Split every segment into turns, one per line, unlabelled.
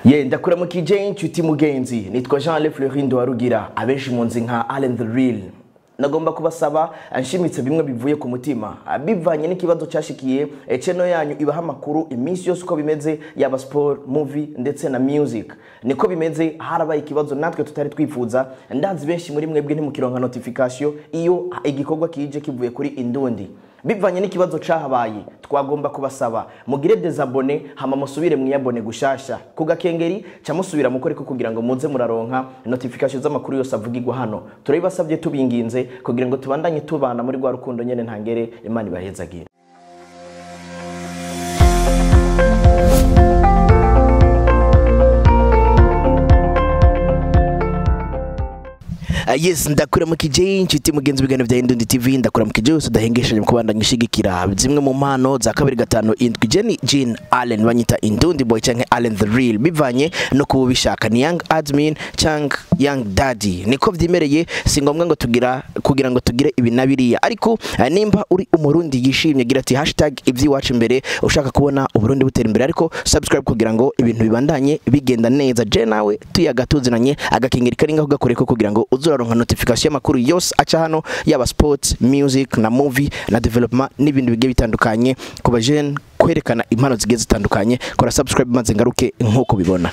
Ye, ndakuramukije inshuti mugenzi. Nitwa Jean Le Fleury Warugira, abenshi munzi nka Allen the Real. Nagomba kubasaba anshimitse bimwe bivuye ku mutima bivanye n'ikibazo cyashikiye channel yanyu ibaha amakuru iminsi yose uko bimeze, yaba sport, movie ndetse na music. Niko bimeze, harabaye ikibazo natwe tutari twifuza. Ndazi benshi muri mwebwe ntimukironka notification iyo igikorwa kije kivuye kuri Indundi. Bivanye n'ikibazo cahabaye, twagomba kubasaba mugire désabonner, hama musubire mwiyabone gushasha ku gakengeri ca musubira mukoreko kugira ngo muze muraronka notification z'amakuru yose avugirwa hano. Turabibasabye tubinginze kugira ngo tubandanye tubana muri rwa rukundo nyene ntangere. Imana ibahezagire. Yes, ndakuramukije inshuti mugenzi biganiro bya Indundi TV. Ndakuramukije yose udahengeshanye mu kubandanya ushigikira zimwe mu mpano za 257. Jenny Jean Allen, banyita Indundi Boy canke Allen the Real, bivanye no kubishaka ni Young Admin canke Young Daddy, niko vyimereye. Si ngombwa ngo tugira kugira ngo tugire ibi na biriya, ariko nimba uri umurundi yishimye, gira ati #ivy'iwacu imbere. Ushaka kubona Uburundi butera imbere, ariko subscribe kugira ngo ibintu bibandanye bigenda neza. Je nawe tuyaga tuzinanye, agakengeri kari ngaho gakoreko kugira ngo uzuraronka notification y'amakuru yose aca hano, yaba sports, music na movie na development n'ibindi bigiye bitandukanye ku bajene, kwerekana impano zigiye zitandukanye. Kora subscribe maze ngaruke nk'uko bibona.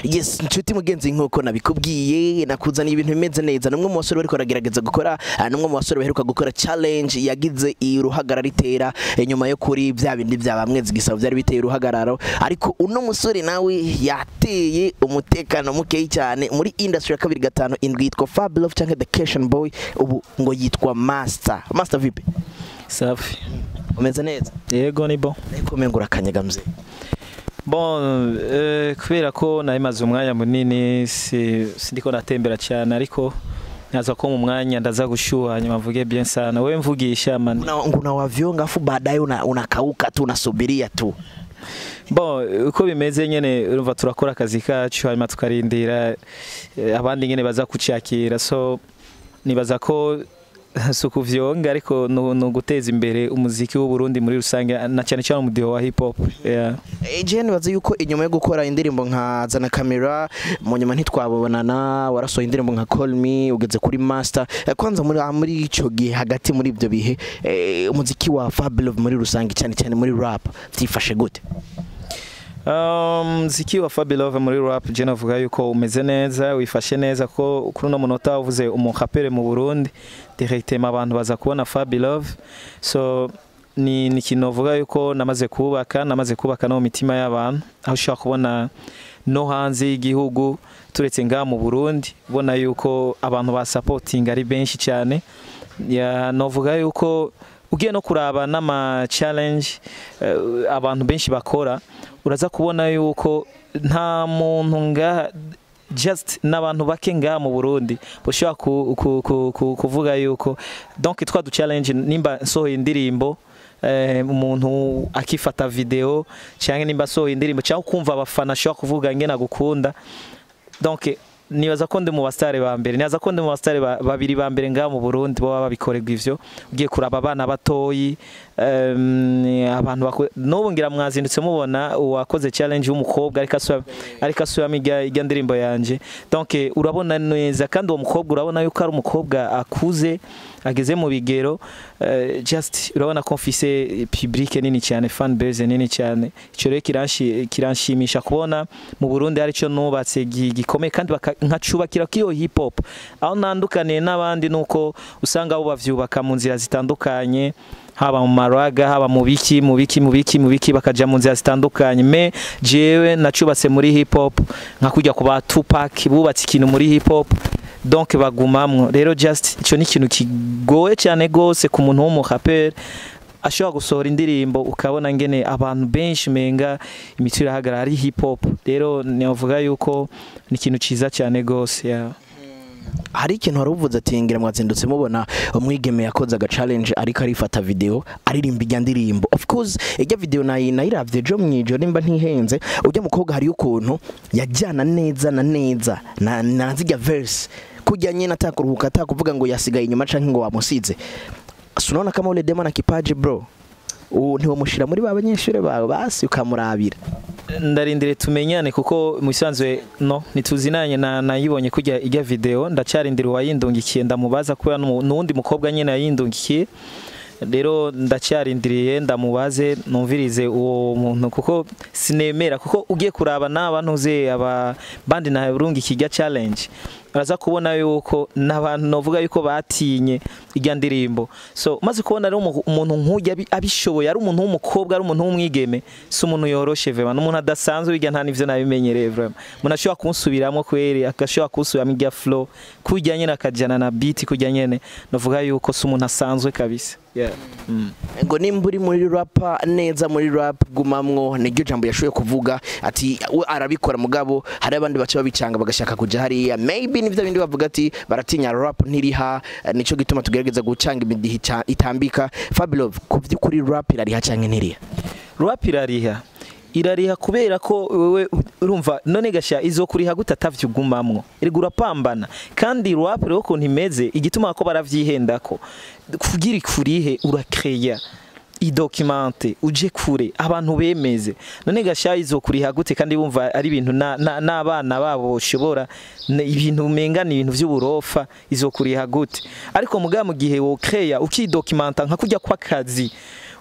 Yes, nshuti mugenzi, nkuko nabikubwiye, nakuzaniye ibintu bimeze neza. Numwe mu basore bariko baragerageza gukora, numwe mu basore baheruka gukora challenge yagize uruhagarara itera inyuma yo kuri bya bindi bya bamwezi gisabo byari biteye uruhagararo, ariko uno musore nawe yateye umutekano mukeyi cyane muri industry ya 257. Yitwa Fab Love cyangwa The Cation Boy, ubu ngo yitwa Master. Master, vipi?
Safi.
Umeze neza?
Yego, ni bon.
Ariko umengo urakanyaga, mzee.
Bon, kubera ko nari umwanya munini sindiko natembera cyane, ariko naza ko mu mwanya ndaza gushuha, hanyuma mvuge bien sana. Wewe mvugisha man.
Una wavyonga afu baadaye unakauka tu, unasubiria tu.
Bon, uko bimeze nyene, urumva turakora akazi kacu hanyuma tukarindira abandi nyene baza kucakira. So nibaza ko si ukuvyonga, ariko no guteza imbere umuziki w'u Burundi muri rusange, na cyane cyane umudiho wa hip hop, yeah.
Je nibaza yuko inyuma yo gukora indirimbo nka Zana Camera, mu nyuma ntitwabonana, warasohoye indirimbo nka Call Me, ugeze kuri Master. Kwanza muri ico gihe, hagati muri ibyo bihe, umuziki wa Fab Love muri rusange, cyane cyane muri rap, vyifashe gute?
Muziki wa Fabi Love muri rap, je navuga yuko umeze neza, wifashe neza, ko kuri uno munota uvuze umurapere mu Burundi, directement abantu baza kubona Fabi Love. So ni ikintu novuga yuko namaze kubaka no mu mitima y'abantu, aho ushobora kubona no hanze y'igihugu, turetse ngaha mu Burundi, ubona yuko abantu ba supporting ari benshi cyane. Ya, novuga yuko ugiye no kuraba n'ama challenge abantu benshi bakora, uraza kubona yuko nta muntu ngaha, just n'abantu bake ngaha mu Burundi bashobora kuvuga yuko donc twa du challenge, nimba nsohoye indirimbo, umuntu akifata video, cyangwa nimba asohoye indirimbo, cyangwa kumva abafana ashobora kuvuga ngena gukunda. Donc nibaza ko ndi mu basitare ba mbere, nibaza ko ndi mu basitare babiri ba mbere ngaha mu Burundi bo babikorerwa ivyo. Ugiye kuraba abana batoyi, abantu n'ubu ngira mwazindutse mubona uwakoze challenge w'umukobwa ariko asubiramo irya ndirimbo yanje. Donc urabona neza, kandi uwo mukobwa urabona yuko ari umukobwa akuze, ageze mu bigero. Just urabona ko mfise public nini cyane, fan base nini cyane. Ico rero kiranshimisha kubona mu Burundi hari ico nubatse gikomeye, kandi nkacubakira kiyo hip hop. Aho ntandukaniye n'abandi nuko usanga abo bavyubaka mu nzira zitandukanye, haba mu maraga, haba mu biki, mu biki, mu biki, mu biki, bakaja mu nzira zitandukanye. Mais jewe nacubatse muri hip hop, nka kujya ku ba Tupac bubatse ikintu muri hip hop, donc bagumamwo. Rero just ico ni ikintu kigoye cyane gose ku muntu w'umuraperi ashobora gusohora indirimbo, ukabona ngene abantu benshi menga imitwe irahagarara ari hip hop. Rero navuga yuko ni ikintu ciza cyane gose, yeah.
Hari ikintu wari uvuze ati ngira mwazindutse mubona umwigeme yakoze aga challenge ariko arifata video aririmba ijya ndirimbo. Of course ijya video nayiravye ejo mwijo nimba ntihenze. Ujya mukobwa hari ukuntu yajyana neza na neza na zijya verse kujya nyine, atakuruhuka, atakuvuga ngo yasigaye inyuma canke ngo wamusize. Unaona kama ule demo na kipaji bro, ntiwomushira muri ba banyeshure bawe basi ukamurabira?
Ndarindire tumenyane, kuko musanzwe no ntituzinanye, na nayibonye kujya ijya video, ndacarindira uwayindungikiye ndamubaza, kubera n'uwundi mukobwa nyene yayindungikiye. Rero ndacyarindiriye ndamubaze numvirize uwo muntu, kuko sinemera, kuko ugiye kuraba n'abantu uze aba bandi na burungi kijya challenge, baraza kubona yuko n'abantu novuga yuko batinye ijya ndirimbo. So maze kubona rero umuntu nk'ujya abishoboye, ari umuntu w'umukobwa, ari umuntu w'umwigeme, si umuntu yoroshe vraiment, n'umuntu adasanzwe bijya, nta nivyo nabimenyereye vraiment. Umuntu ashobora kunsubiramo kweri, agashobora kunsubiramo ijya flow kujya nyene, akajana na beat kujya nyene, novuga yuko si umuntu asanzwe kabisa. Yeah.
Ngo nimba uri muri rapa neza, muri rap gumamwo, niryo jambo yashoboye kuvuga, ati we arabikora, mugabo hari abandi baca babicanga bagashaka kuja hariya, maybe nivyo bindi bavuga ati baratinya rap ntiriha, nico gituma tugerageza gucanga imidihi itambika. Fabilove, ku vy'ukuri rap irariha canke ntiriha?
Rap irariha, irariha, kubera ko wewe urumva none gasha izo kuriha gute atavyugumamwo? Erega urapambana. Kandi rap rero ukuntu imeze, igituma ko baravyihendako, kugira ikurihe urakreya idocumente, uje kure abantu bemeze. None gasha izo kuriha gute kandi bumva ari ibintu n'abana babo boshobora, ibintu umenga ni ibintu vy'uburofa, izo kuriha gute? Ariko mugabo mu gihe wo kreya ukidocumenta nka kujya kw'akazi,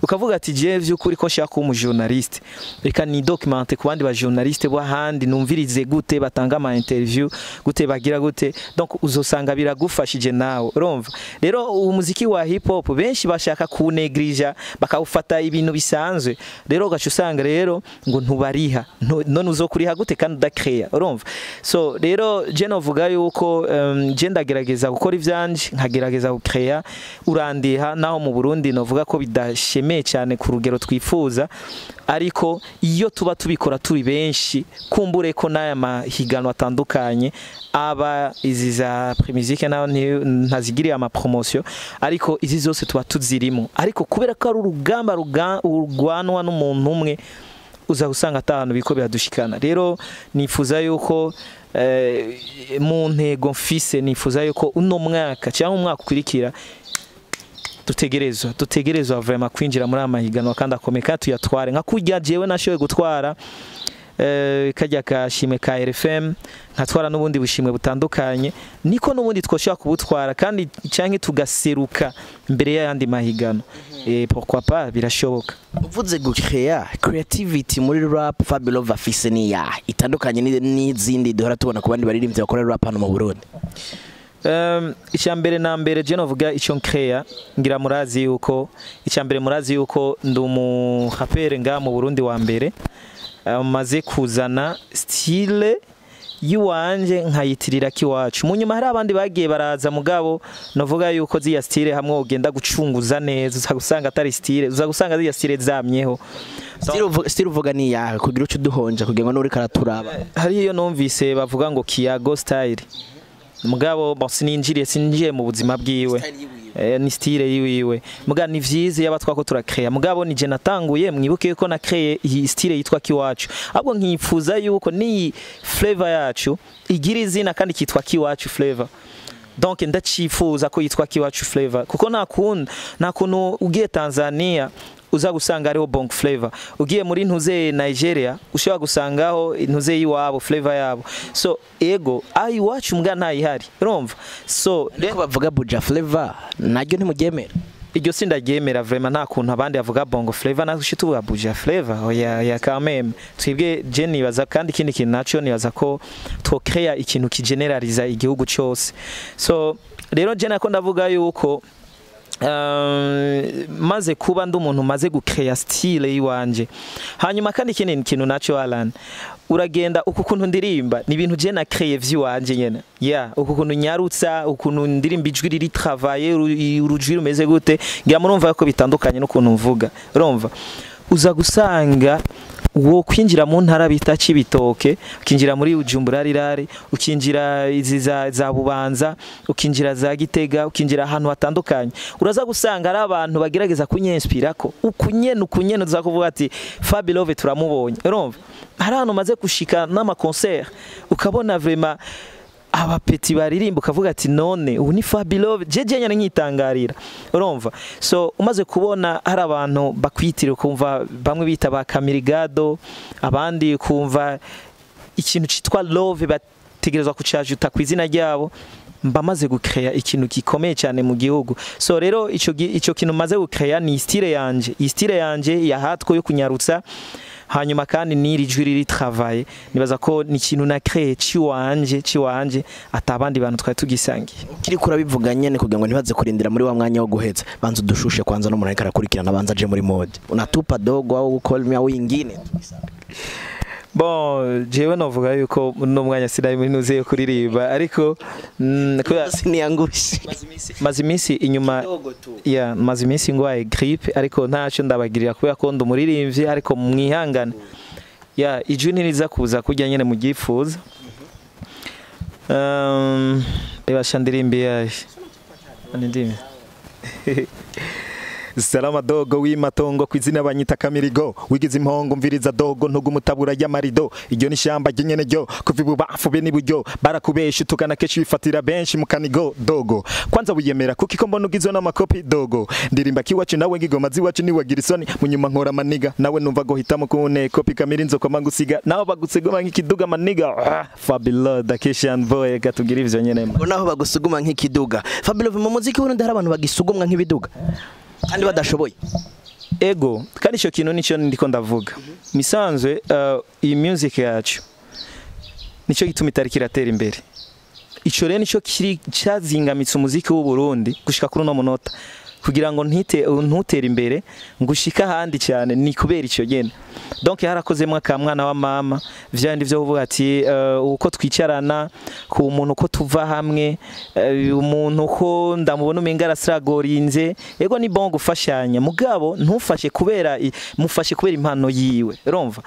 ukavuga ati je vy'ukuri ko nshaka kuba umujournaliste, reka ni documente ku bandi ba journaliste bo ahandi, numvirize gute batanga ama interview, gute bagira gute, donc uzosanga biragufashije nawe. Urumva rero umuziki wa hip hop benshi bashaka kunegrija, bakawufata ibintu bisanzwe, rero ugaca usanga rero ngo ntubariha. None uzokuriha gute kandi udakreya? Urumva, so rero je novuga yuko je ndagerageza gukora ivyanje, nkagerageza gukreya, urandiha, naho mu Burundi novuga ko bidashemeye cyane ku rugero twifuza, ariko iyo tuba tubikora turi benshi, kumbure ko n'aya mahiganwa atandukanye aba izi za Primusic naho ntazigiriye ama promotion, ariko izi zose tuba tuzirimo. Ariko kubera ko ari urugamba urwanwa n'umuntu umwe, uza usanga atanu biko biradushikana. Rero nifuza yuko mu ntego mfise, nifuza yuko uno mwaka cyangwa umwaka ukurikira dutegerezwa vraiment kwinjira muri aya mahiganwa kandi akomeye, kandi tuyatware nka kurya jewe nashoboye gutwara kajya kashimwe ka RFM, nkatwara n'ubundi bushimwe butandukanye, niko n'ubundi twoshobora kubutwara kandi canke tugaseruka imbere y'ayandi mahigano. Pourquoi pas, birashoboka.
Uvuze gucrea creativity muri rap, Fabilove afise ni ya itandukanye n'izindi duhora tubona ku bandi baririmbyi bakora rap hano mu Burundi?
Icya mbere na mbere je novuga icyo nkreya, ngira murazi yuko icya mbere murazi yuko ndi umurapere nga mu Burundi wa mbere maze kuzana style yiwanje nkayitirira kiwacu. Mu nyuma hari abandi bagiye baraza, mugabo novuga yuko ziya style hamwe ugenda gucunguza neza uza gusanga atari style, uza gusanga ziya style zamyeho.
Style uvuga ni yawe kugira uco duhonja, kugira ngo nuri karaturaba?
Hari iyo numvise bavuga ngo Kiyago style, mugabo bon, sininjiriye mu buzima bwiwe, ni style yiwiwe, muga ni vyiza yaba twako turakrea, mugabo ni je natanguye. Mwibuke yuko na creye iyi style yitwa Kiwacu, ahubwo nkifuza yuko ni flavor yacu igira izina kandi kitwa Kiwacu flavor. Donc ndacifuza ko yitwa Kiwacu flavor, kuko nta kuntu ugiye Tanzania uza gusanga hariho bonk flavor, ugiye muri ntuze Nigeria ushobora gusangaho ntuze yiwabo flavor yabo. So ego aho iwacu mbwa ntayihari, urumva? So
ariko bavuga Buja flavor, naryo ntimuryemera?
Iryo sindaryemera vraiment. Nta kuntu abandi bavuga bongo flavor natwe ushi tuvuga Buja flavor, oya ya quand même. Twibwe je nibaza, kandi ikindi kintu naco nibaza ko twocrea ikintu kigeneraliza igihugu cyose. So rero je nako ndavuga yuko maze kuba ndi umuntu maze gucrea style yiwanje. Hanyuma kandi ikindi kintu naco, Alan, uragenda uku kuntu ndirimba ni ibintu je na creye vy'iwanje nyene, yeah, uku kuntu nyarutsa, ukuntu ndirimba ijwi riri travailler, urujwi rumeze gute, ngira murumva ko bitandukanye n'ukuntu mvuga. Urumva uza gusanga wo kwinjira mu ntara bita Cibitoke, ukinjira muri Bujumbura rirare, ukinjira izi za Bubanza, ukinjira za Gitega, ukinjira ahantu hatandukanye, uraza gusanga ari abantu bagerageza kunyinspira ko ukunyene uza kuvuga ati Fabilove turamubonye. Urumva hari ahantu maze gushika n'ama concert ukabona vraiment Abapeti baririmba ukavuga ati none ubu ni Fabilove, jeje nyane nkitangarira, urumva. So umaze kubona hari abantu bakwitira, ukumva bamwe bita ba Kamirigado, abandi kumva ikintu citwa love bategerezwa kucajuta ku izina ryabo, mba maze gukreya ikintu gikomeye cyane mu gihugu. So rero ico kintu maze gukreya ni style yanje, iyi style yanje yahatwo yo kunyarutsa, hanyuma kandi niri jwi riri travail. Nibaza ko ni ikintu na crée ciwanje atabandi bantu twari tugisangiye.
Kiri kurabivuga nyene kugira ngo ntibaze kurindira muri wa mwanya wo guheza, banza udushushe kwanza no umuntu arakurikirana, banza aje muri mode unatupa dogo au call me au ingine.
Bon, jewe novuga yuko no mwanya sinari yo kuririmba, ariko
siniangushi
maze iminsi inyuma ya maze iminsi ngwaye grippe, ariko ntacyo ndabagirira kubera ko ndi umuririmbyi, ariko mwihangane ya ijwi ntiriza kuza kujya nyene mugifuza. Bebasha ndirimbi yaje ndimi.
Salama dogo w'imatongo kwizina banyita Kamirigo, wigize impongo mviriza dogo ntugumutabura y'amarido, iryo ni shamba ry'inyene ryo kuva ibubafu be n'iburyo, barakubesha utukana kenshi bifatira benshi mukanigo dogo, kwanza wiyemera kuko iko mbona ugizwe n'amakopi dogo, ndirimba kiwacu nawe ngigoma ziwacu niwagira isoni, munyuma nkora maniga nawe numva gohitamo kune kopi kamiri nzokoma ngusiga naho bagusegoma nk'ikiduga maniga. Fabilo da Kishan boy katugira ivyo nyene
naho bagusuguma nk'ikiduga. Fabilo, mu muziki w'Urundi hari abantu bagisugumwa nk'ibiduga kandi badashoboye.
Ego, kandi ico kintu nico ndiko ndavuga. Misanzwe iyi music yacu nico gituma itari kiratera imbere. Ico rero nico kiri cyazingamitse umuziki w'u Burundi gushika kuri no munota, kugira ngo ntutere imbere ngushika handi cyane ni kubera ico gene. Donc harakozemwe akamwana wa mama vyandi vyo kuvuga ati uko twicarana ku muntu uko tuva hamwe, umuntu uko ndamubona umenga arasiragorinze, yego ni bon gufashanya, mugabo ntufashe kubera mufashe kubera impano yiwe, urumva.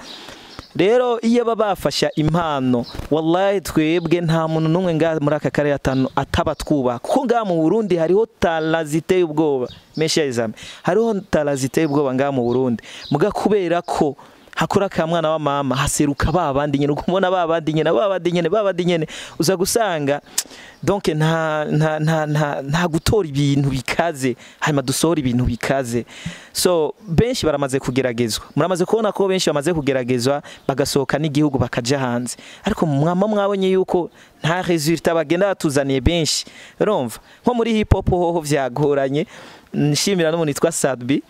Rero iyo baba bafasha impano, wallahi twebwe nta muntu numwe nga muri aka karere atanu ataba twubaha, kuko nga mu Burundi hariho talent ziteye ubwoba, mesha izame, hariho talent ziteye ubwoba nga mu Burundi, muga kubera ko hakora ka mwana wa mama haseruka babandi nyene, ukubona babandi nyene babandi nyene babandi nyene, uza gusanga donc nta nta nta nta nta gutora ibintu bikaze, hanyuma dusohora ibintu bikaze. So benshi baramaze kugeragezwa, muramaze kubona ko benshi bamaze kugeragezwa bagasohoka n'igihugu bakaja hanze, ariko mwama mwabonye yuko nta resultat bagenda batuzaniye benshi. Urumva nko muri hip hop hoho vyagoranye, nshimira n'umuntu yitwa Sadbi,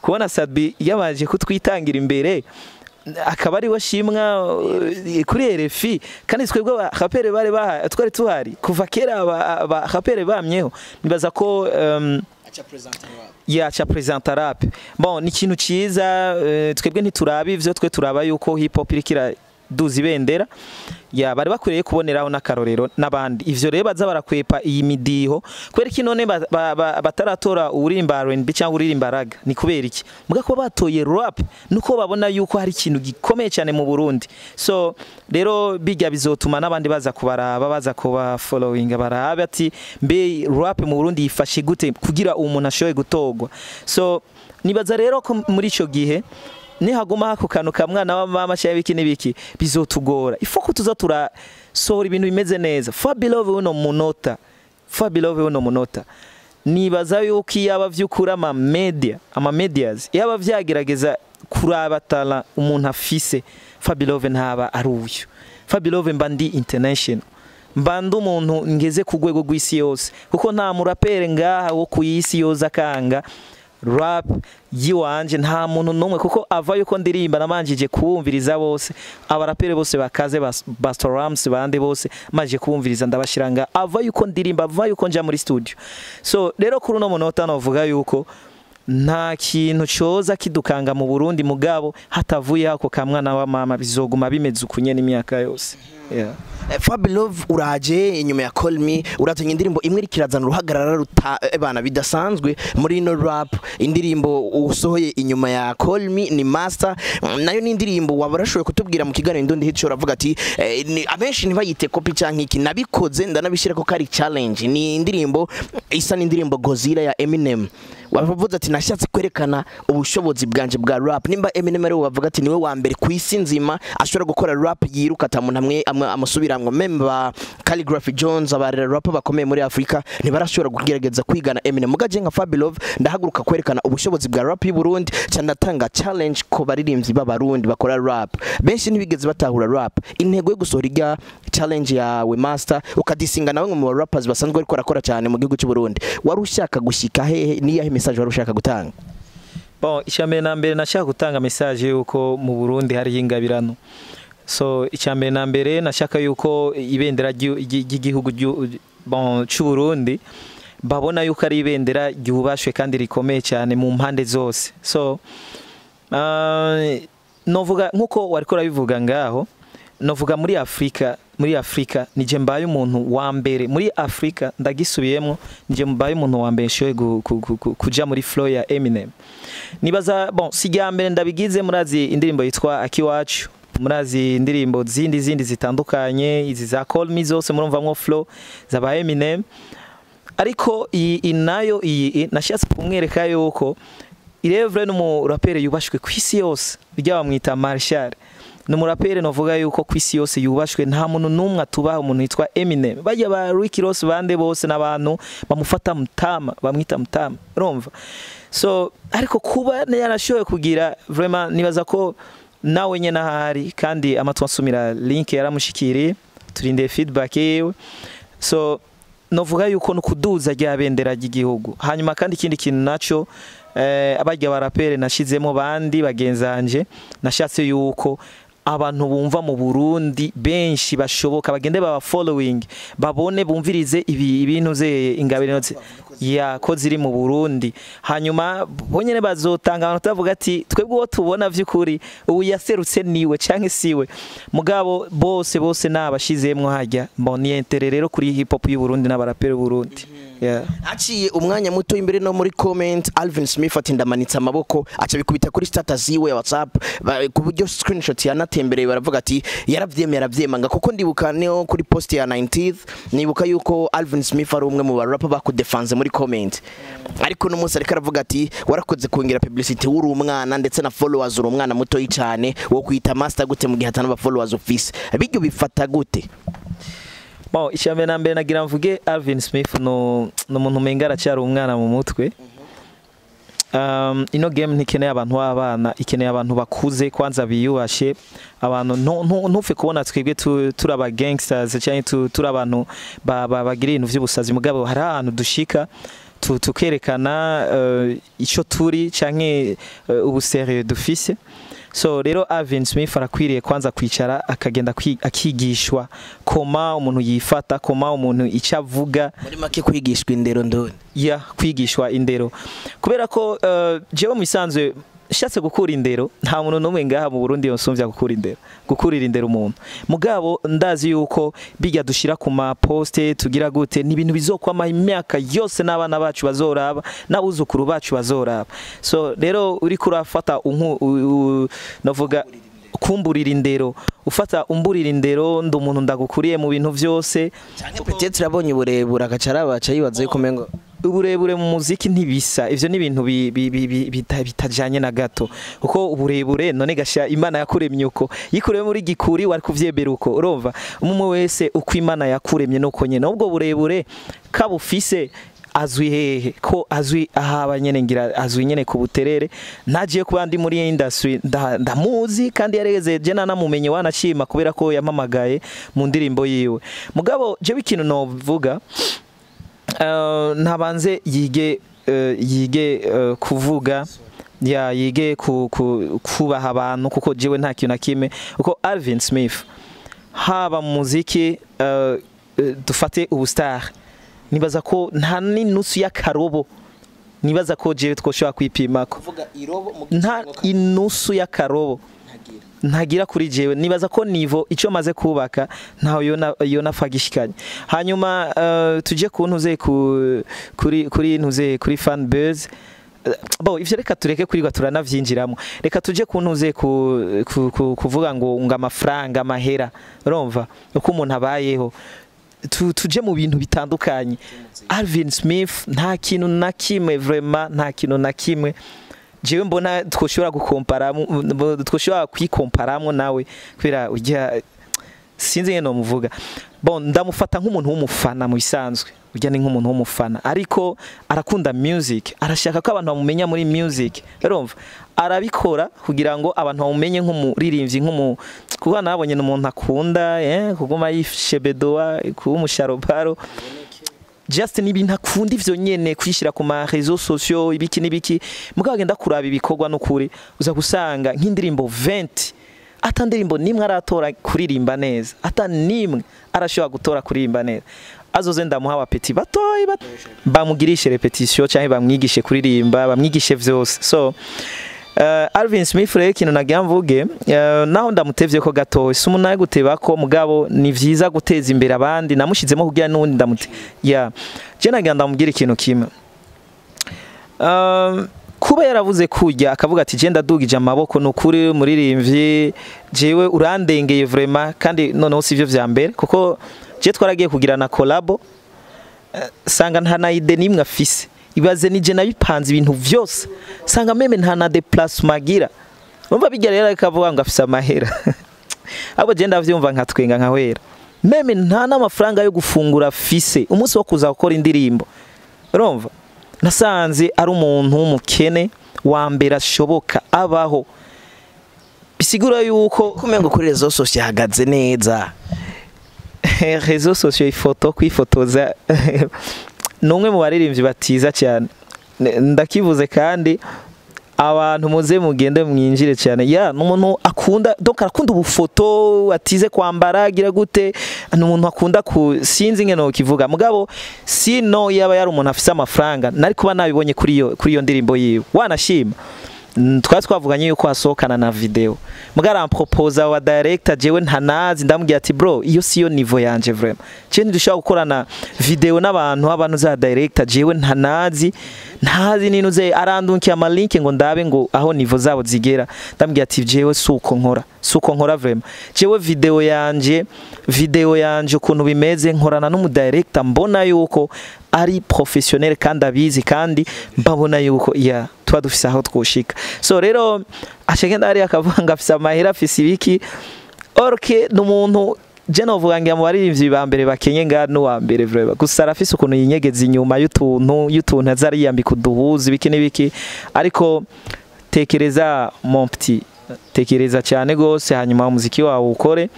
kubona Sadbi yabaje kutwitangira imbere akaba ari washimwa kuri RFI, kandi twebwe abarapere bari twari tuhari kuva kera, abarapere bamyeho. Nibaza ko ya cha presenta rap bon ni ikintu ciza, twebwe ntituraba ivyo, twe turaba yuko hip hop irikira duza ibendera, ya bari bakwiriye kuboneraho n'akarorero n'abandi. Ivyo rero baza barakwepa iyi midiho kubera iki none bataratora uririmba R&B cyangwa uririmba raga, ni kubera iki muga ko batoye rap nuko babona yuko hari ikintu gikomeye cyane mu Burundi. So rero bijya bizotuma n'abandi baza kubaraba, baza kuba following barabe ati mbe rap mu Burundi yifashe gute kugira umuntu ashoboye gutogwa. So nibaza rero ko muri ico gihe nihaguma hako kantu ka mwana wa mama cyangwa ibiki n'ibiki bizotugora, ifoko tuza turasohora ibintu bimeze neza. Fabilove uno munota, Fabilove uno munota nibaza yuko yaba vyukura ama media, ama medias yaba vyagerageza kuraba talent umuntu afise, Fabilove ntaba ari uyu. Fabilove mba ndi international, mba ndi umuntu ngeze ku rwego rw'isi yose, kuko nta murapere ngaha wo ku isi yose akanga rap yiwanje, nta muntu numwe, kuko ava yuko ndirimba namanjije kuwumviriza bose, abarapere bose bakaze Busta Rhymes bande bose maje kuwumviriza ndabashiranga, ava yuko ndirimba, ava yuko nja muri studio. So rero kuri uno munota novuga yuko nta kintu coza kidukanga mu Burundi mugabo hatavuye hako kamwana wa mama, bizoguma bimeze ukunye n'imyaka yose. Yeah.
Fabilove uraje inyuma ya Call Me urazanye indirimbo imwe ikirazana uruhagarara ruta bana bidasanzwe muri ino rap. Indirimbo usohoye inyuma ya Call Me ni Master, nayo ni indirimbo wabarashoboye kutubwira mu kiganiro Indundi Hit Show, uravuga ati abenshi ntibayite copy canke iki, nabikoze ndanabishira ko kari challenge. Ni indirimbo isa n'indirimbo Godzilla ya Eminem, wavuze ati nashatse kwerekana ubushobozi bwanje bwa rap. Nimba Eminem ari wavuga ati niwe wa mbere ku isi nzima ashobora gukora rap yiruka atamuntu amwe amusubiramwe. Même ba Khaligraph Jones, aba rapper bakomeye muri Afrika, ntibarashobora kugerageza kwigana Eminem. Mugaje nka Fabilove ndahaguruka kwerekana ubushobozi bwa rap y'u Burundi, cyanatanga challenge ko baririmbyi b'Abarundi bakora rap benshi ntibigeze batahura rap. Intego yo gusohora irya challenge yawe master, ukadisinga nawe mu rappers basanzwe ariko barakora cyane mu gihugu cy'u Burundi, wari ushaka gushika hehe? Niyahe message wari ushaka gutanga?
Bon, icyambere na mbere nashaka gutanga message yuko mu Burundi hari ingabirano. So icyambere na mbere nashaka yuko ibendera ry'igihugu, bon, cy'u Burundi babona yuko ari ibendera ryubashwe kandi rikomeye cyane mu mpande zose. So novuga nkuko wariko urabivuga ngaho, novuga muri Afrika nije mbaye umuntu wa mbere muri Afrika, ndagisubiyemo, nije mbaye umuntu wa mbere nshoboye kuja muri flow ya Eminem. Nibaza, bon, si rya mbere ndabigize. Murazi indirimbo yitwa Akiwacu, murazi indirimbo zindi zitandukanye, izi za Call Me zose murumvamwo flow zaba Eminem. Ariko iyi nayo iyi nashatse kumwereka yuko Irevre n'umuraperi yubashwe ku isi yose, bijya bamwita Marshall, ni umuraperi novuga yuko ku isi yose yubashwe, nta muntu n'umwe atubaha umuntu yitwa Eminem. Bajya ba Rick Ross, bande bose n'abantu bamufata mutama, bamwita mutama, urumva. So ariko kuba yarashoboye kugira, vraiment nibaza ko nawe nyene ahari kandi amatwi ansumira link yaramushikiriye, turindeye feedback yiwe. So novuga yuko no kuduza rya bendera ry'igihugu. Hanyuma kandi ikindi kintu naco, abarya barapere nashizemo bandi bagenzanje, nashatse yuko abantu bumva mu Burundi benshi bashoboka bagende baba following, babone, bumvirize ibi ibintu ze ingabire ya ko ziri mu Burundi. Hanyuma bonyene bazotanga abantu tavuga ati twebwe uwo tubona vy'ukuri ubu yaserutse niwe canke siwe. Mugabo bose bose nabashizemwo hajya bon, ni intérêt rero kuri hip hop y'u Burundi n'abaraperi b'u Burundi, yeah.
Haciye umwanya muto imbere no muri comment, Alvin Smith ati ndamanitse amaboko, aca bikubita kuri status yiwe ya WhatsApp, ku buryo screenshot yanatembereye, baravuga ati yaravyemeye, aravyemanga. Kuko ndibuka niyo kuri post ya 90th, nibuka yuko Alvin Smith ari umwe mu barapa bakudefanze muri comment, ariko no munsi ariko aravuga ati warakoze kongera publicity, uri umwana ndetse na followers uri umwana muto cyane, wo kwita master gute mu gihe atana followers office? Bijyo bifata gute?
Bon, icya na mbere nagira mvuge, Alvin Smith no ni umuntu umenga aracyari umwana mu mutwe. Ino game ntikeneye abantu b'abana, ikeneye abantu bakuze kwanza biyubashe. Abantu ntupfe kubona twebwe turi aba gangsters cyangwa turi abantu bagira ibintu vy'ubusazi, mugabo hari ahantu dushika tukerekana ico turi canke ubusérieux dufise. So rero Alvin Smith arakwiriye kwanza kwicara akagenda akigishwa koma umuntu yifata, koma umuntu icyo avuga.
Muri make kwigishwa indero ndoni.
Ya, kwigishwa indero, kubera ko jewe mu isanzwe nshatse gukura indero, nta muntu n'umwe ngaha mu Burundi yonsumvya gukura indero, gukurira indero umuntu. Mugabo ndazi yuko bijya dushira ku ma poste tugira gute ni ibintu bizokwama imyaka yose, n'abana bacu bazoraba, n'abuzukuru bacu bazoraba. So rero uriko urafata novuga kumburira indero, ufata umburira indero, ndi umuntu ndagukuriye mu bintu vyose.
Canke peut-être abonye uburebure agaca arabaca yibaza yuko umengo
Uburebure mu muziki ntibisa, ivyo ni ibintu bitajanye na gato, kuko uburebure none gasha Imana yakuremye uko yikuremye muri gikuri wari kuvyemera uko. Urumva, umwe wese uko Imana yakuremye nuko nyene ubwo burebure kabufise azwi hehe ko azwi ahaba nyene, ngira azwi nyene ku buterere. Nagiye kuba ndi muri industry ndamuzi kandi yareze je nanamumenye wanashima kubera ko yamamagaye mu ndirimbo yiwe. Mugabo je ikintu novuga, ntabanze yige kuvuga ya yige kubaha abantu, kuko jewe nta kintu na kimwe kuko Alvin Smith haba mu muziki, dufate ubu star, nibaza ko nta n'inusu y'akarobo nibaza ko jewe twoshobora kwipimako.
Kuvuga irobo mu
Nta inusu y'akarobo ntagira kuri jewe. Nibaza ko niveau icyo maze kubaka ntaho yona fagishikanye. Hanyuma tuje ku ntuze ku kuri kuri ntuze kuri fan base. Bo ivyo reka tureke kurirwa turanavyinjiramo, reka tuje ku ntuze ku kuvuga ngo amafaranga, amahera, urumva uko umuntu abayeho, tuje mu bintu bitandukanye. Alvin Smith nta kintu na kimwe, vraiment nta kintu na kimwe jewe mbona twoshobora gukompara, twoshobora kwikomparamwo nawe, kubera ujya Sinzi ngene nomuvuga. Bon, ndamufata nk'umuntu w'umufana mu bisanzwe, urya ni nk'umuntu w'umufana, ariko arakunda music, arashaka ko abantu bamumenya muri music. Urumva, arabikora kugira ngo abantu bamumenye nk'umuririmbyi, kuko nabonye ni umuntu akunda kuguma yishebedoa, kuba umusharobaro, just ni ibintu akunda ivyo nyene, kwishira ku ma réseaux sociaux, ibiki n'ibiki. Mugabo agenda kuraba ibikorwa n'ukuri, uza gusanga nk'indirimbo 20, ata ndirimbo nimwe aratora kuririmba neza, ata nimwe arashobora gutora kuririmba neza. Azoze ndamuha abapeti batoyi bamugirishe répétition canke bamwigishe kuririmba, bamwigishe vyose. So Alvin Smith rero, ikintu nagira mvuge, naho ndamutevye ko gatoyi, si umuntu guteba ko, mugabo ni vyiza guteza imbere abandi, namushizemo kugira n'uwundi ndamute ya je nagira ndamubwira ikintu kimwe. Kuba yaravuze kurya akavuga ati je ndadugije amaboko, nukuri muririmbyi, jewe urandengeye vraiment. Kandi noneho sivyo vya mbere, kuko je twaragiye kugirana collabo, sanga nta na idée nimwe afise. Ibaze, nije nabipanze ibintu vyose, sanga même nta na déplacement agira. Urumva bijya rero akavuga ngo afise amahera, ahubwo je ndavyumva nkatwenga nkahwera. Même nta n'amafaranga yo gufungura afise umunsi wo kuza gukora indirimbo. Urumva, nasanze ari umuntu w'umukene wa mbere ashoboka abaho, bisigura yuko
Kumengo kuri réseaux sociaux yahagaze neza.
Réseaux sociaux, ifoto kwifotoza, ni umwe mu baririmbyi batiza cyane. Ndakivuze kandi abantu muze mugende mwinjire cyane. Ya, ni umuntu akunda, donc arakunda ubufoto, atize kwambara, agira gute, ni umuntu akunda ku, sinzi ngene nokivuga. Mugabo sino yaba yari umuntu afise amafaranga, nari kuba nabibonye kuri iyo ndirimbo yiwe. Wanashima, twari twavuganye yuko hasohokana na video, mugabo aramproposa wa director jewe ntanazi. Ndamubwira ati bro, iyo siyo niveau yanje vraiment, jewe ntidushobora gukorana video n'abantu, abantu za director jewe ntanazi, ntazi n'intu ze. Arandunkiye ama link ngo ndabe ngo aho niveau zabo zigera. Ndamubwira ati jewe suko nkora, suko nkora vraiment. Jewe video yanje ukuntu bimeze, nkorana n'umu director mbona yuko ari professionnel kandi abizi, kandi mbabona yuko ya tuba dufise aho twoshika. So rero ashegenda ari akavuga ngo afise amahera, afise ibiki, orke n'umuntu je novuga ngira mu baririmbyi ba mbere bakenye nga n'uwa mbere vraiment. Gusa arafise ukuntu yinyegeza inyuma y'utuntu, aza ariyambika uduhuzu, ibiki n'ibiki. Ariko tekereza, mon petit, tekereza cyane gose, hanyuma umuziki wawe ukore,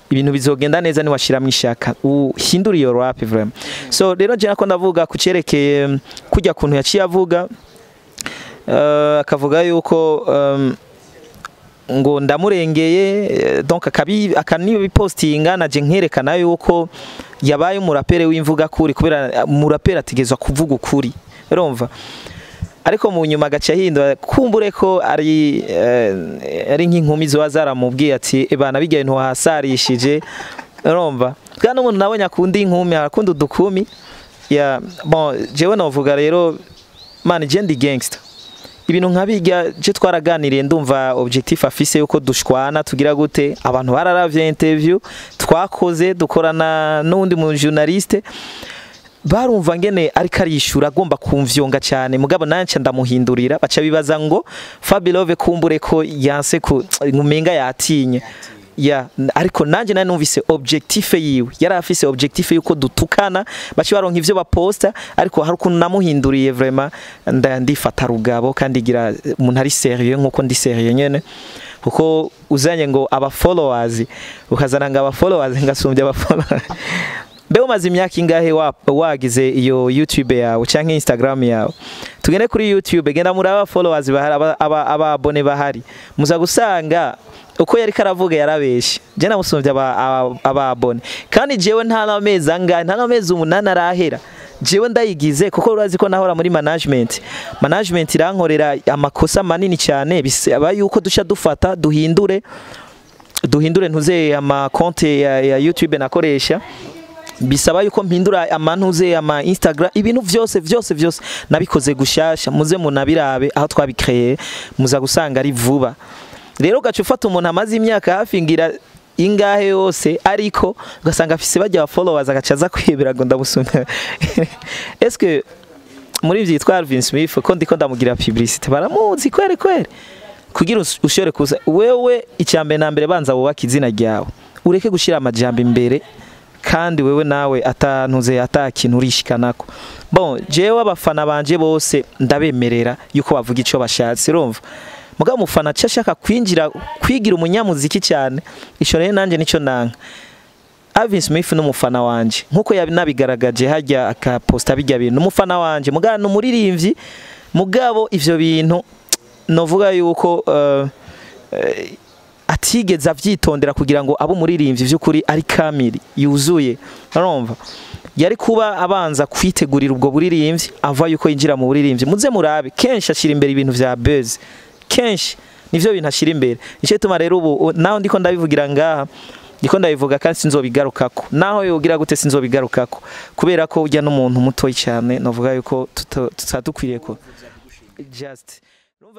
ibintu bizogenda neza niwashiramwo ishaka, uhindura iyo rap vraiment. So rero je nako ndavuga kucerekeye kujya kuntu yaciye avuga, akavuga yuko ngo ndamurengeye, donc akabi akanibipostinga, naje nkerekana yuko yabaye umurapere w'imvuga kuri, kubera umurapere ategezwa kuvuga ukuri. Urumva, ariko mu nyuma agaca ahindura, kumbure ko ari nk'inkumi ziba zaramubwiye ati ebana bijya ibintu wahasarishije. Urumva, kandi umuntu nabonye akunda inkumi, arakunda udukumi ya. Bon, jewe novuga rero, man, je ndi gangster, ibintu nka bijya je twaraganiriye, ndumva objectif afise yuko dushwana tugira gute. Abantu bararavye interview twakoze, dukorana n'undi mu journaliste, barumva ngene ariko arishura agomba kumvyonga cyane. Mugabo nanje ndamuhindurira, baca bibaza ngo Fabilove kumbure ko yanse ku ngumenga yatinye ya. Ariko nanje nari numvise objectif yiwe, yari afise objectif yuko dutukana, baca baronka ivyo baposta. Ariko hari ukuntu namuhinduriye vraiment, ndifata rugabo kandi gira umuntu ari sérieux nkuko ndi sérieux nyene, kuko uzanye ngo aba followers, ukazana ngo aba followers, ngasumbya aba followers. Mbe umaze imyaka ingahe wagize iyo YouTube yawe canke Instagram yawe? Tugende kuri YouTube, genda muri aba followers bahari, aba abone bahari, muza gusanga uko yari karavuga yarabeshe. Je namusumbye aba abone, kandi jewe nta n'amezi angahe, nta n'amezi 8 arahera jewe ndayigize, kuko urazi ko nahora muri management. Management irankorera amakosa manini cyane, bisaba yuko duca dufata duhindure ntuze ama compte ya YouTube nakoresha, bisaba yuko mpindura amantuze, ama Instagram, ibintu vyose vyose vyose nabikoze gushasha. Muze munabirabe aho twabikreye, muza gusanga ari vuba. Rero gaca ufata umuntu amaze imyaka hafi ngira ingahe yose, ariko ugasanga afise bajya followers, agaca aza kwibera ngo ndamusumira. Est-ce que muri vyitwa Alvin Smith, ko ndiko ndamugira publicité, baramuzi kwere kwere? Kugira ushobore kuza wewe, icyambere na mbere banza wubaka izina ryawe. Ureke gushira amajambo imbere kandi wewe nawe atantuze atakintu urishikanako. Bon, jewe abafana banje bose ndabemerera yuko bavuga ico bashatse, urumva. Mugabo umufana aca ashaka kwinjira kwigira umunyamuziki cyane, ico rero nanje nico nanka. Alvin Smith n'umufana wanje nkuko yabinabigaragaje hajya akaposta bijya bintu, umufana wanje mugabo ni umuririmbyi, mugabo ivyo bintu novuga yuko atigeze avyitondera kugira ngo abe umuririmbyi vy'ukuri ari kamili yuzuye, urumva. Yari kuba abanza kwitegurira ubwo buririmbyi ava yuko yinjira mu buririmbyi. Muze murabe kenshi ashira imbere ibintu vya buzz, kenshi nivyo bintu ashira imbere. Nico gituma rero ubu naho ndiko ndabivugira ngaha, ndiko ndabivuga kandi sinzobigarukako, naho yogira gute sinzobigarukako, kubera ko ujya n'umuntu mutoyi cyane, novuga yuko tutadukwiriye ko just.